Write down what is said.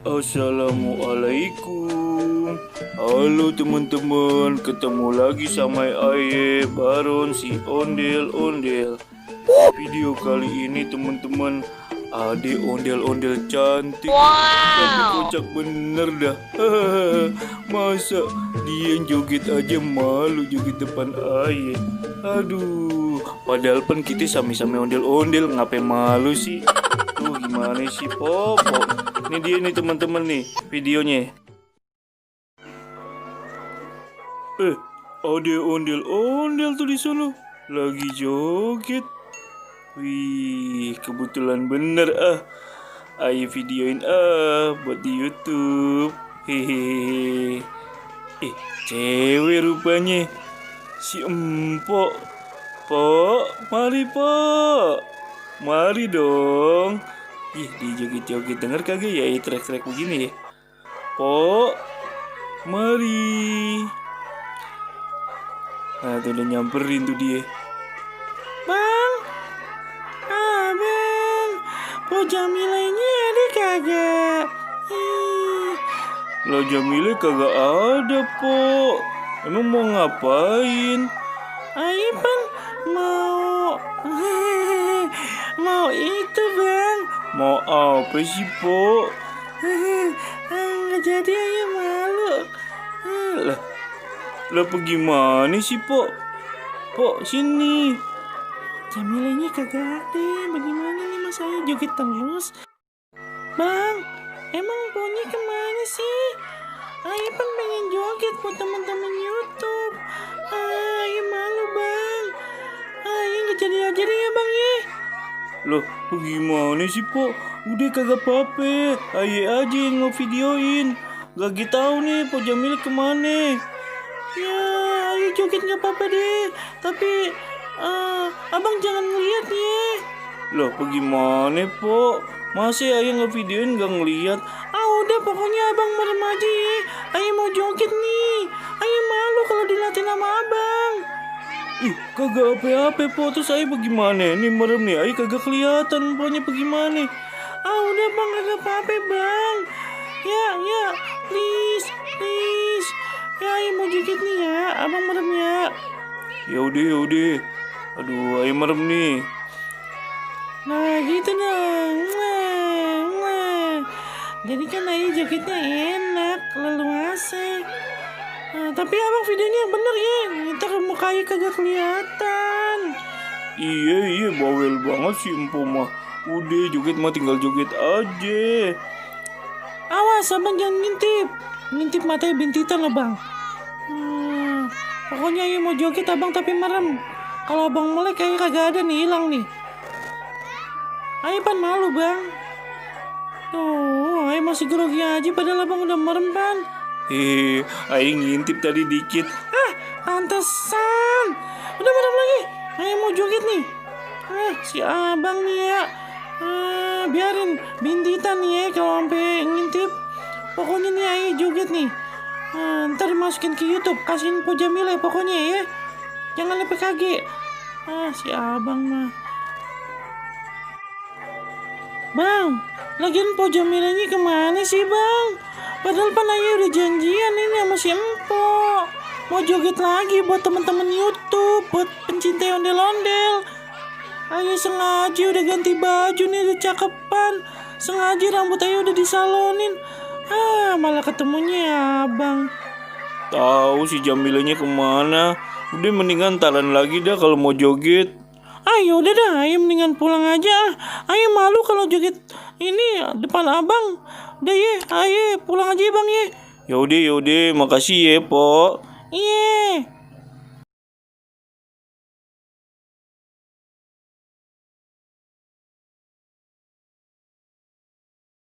Assalamualaikum. Halo teman-teman, ketemu lagi sama Aye Baron si ondel-ondel. Video kali ini teman-teman, ada ondel-ondel cantik. Tapi kocak bener dah. Masa dia joget aja malu joget depan Aye. Aduh, padahal kan kita sami-sami ondel-ondel, ngapain malu sih? Tuh gimana sih Popo? Ini dia nih teman-teman nih videonya. Ada ondel-ondel tuh di sana lagi joget. Wih, kebetulan bener Ayo videoin buat di YouTube. Hehehe. Cewek rupanya. Si Empok. Pok, mari Pok. Mari dong. Ih, di joget-joget denger kagak ya trek-trek begini ya. Pok, mari. Nah, tuh udah nyamperin tuh dia. Bang, Bang, Pok Jamilanya ada kagak? Lah Jamile kagak ada, Pok. Emang mau ngapain? Ayo Pan, mau itu Bang. Mau apa sih, Pok? Nggak jadi, ayo malu. Lah gimana sih, Pok? Pok, sini. Jamilanya kagak ada. Bagaimana nih Mas Ayo joget terus? Bang, emang Poknya kemana sih? Ayo Pan pengen joget buat teman-teman YouTube. Ayo malu Bang. Ayo nggak jadi ya Bang ya. Loh, gimana sih, Pok? Udah kagak apa-apa. Aye aja yang ngevideoin. Gak tahu nih Pok Jamil kemana. Ya, ayo joget nggak apa-apa deh. Tapi abang jangan ngeliat ya. Loh, gimana, Pok? Masih aye ngevideoin gak ngeliat? Udah pokoknya abang merem aja ya. Ayo mau joget nih. Ayo malu kalau dilatih sama abang. Ih, kagak apa-apa, Pok. Terus aye bagaimana? Nih merem nih, aye kagak kelihatan pokoknya bagaimana. Udah bang, kagak apa-apa bang. Ya, please. Ya, ayo mau joget nih ya, abang merem ya. Yaudah. Aduh, aye merem nih. Nah, gitu dong. Jadi kan ayo jogetnya enak, leluasa. Tapi abang videonya yang bener ya. Ntar mukanya kagak kelihatan. Iya, bawel banget sih Empo mah. Udah joget mah tinggal joget aja. Awas abang jangan ngintip matanya bintitan loh bang. Pokoknya ayo mau joget abang tapi merem. Kalau abang melek kayak kagak ada nih, hilang nih. Ayo Pan malu bang. Tuh, ayo masih grogi aja padahal abang udah merem Pan. Ayo ngintip tadi dikit. Pantesan. Udah merem lagi. Ayo mau joget nih. Si abang nih ya. Biarin bintitan nih ya kalau sampai ngintip. Pokoknya nih ayo joget nih. Ntar masukin ke YouTube, kasihin Po Jamila pokoknya ya. Jangan lupa kage. Si abang mah. Bang, lagian Po Jamilanya kemana sih bang? Padahal Pan Ayo udah janjian ini sama si Empok. Mau joget lagi buat teman-teman YouTube, buat pencinta ondel-ondel. Ayo sengaja udah ganti baju nih, udah cakepan. Sengaja rambut Ayo udah disalonin. Malah ketemunya abang. Tahu si Jamilanya kemana? Udah mendingan taran lagi dah kalau mau joget. Ayo udah dah, ayo mendingan pulang aja. Ayo malu kalau joget ini depan abang. Udah ya, ayo pulang aja bang ya. Yaudah, makasih ya, Pok. Iya.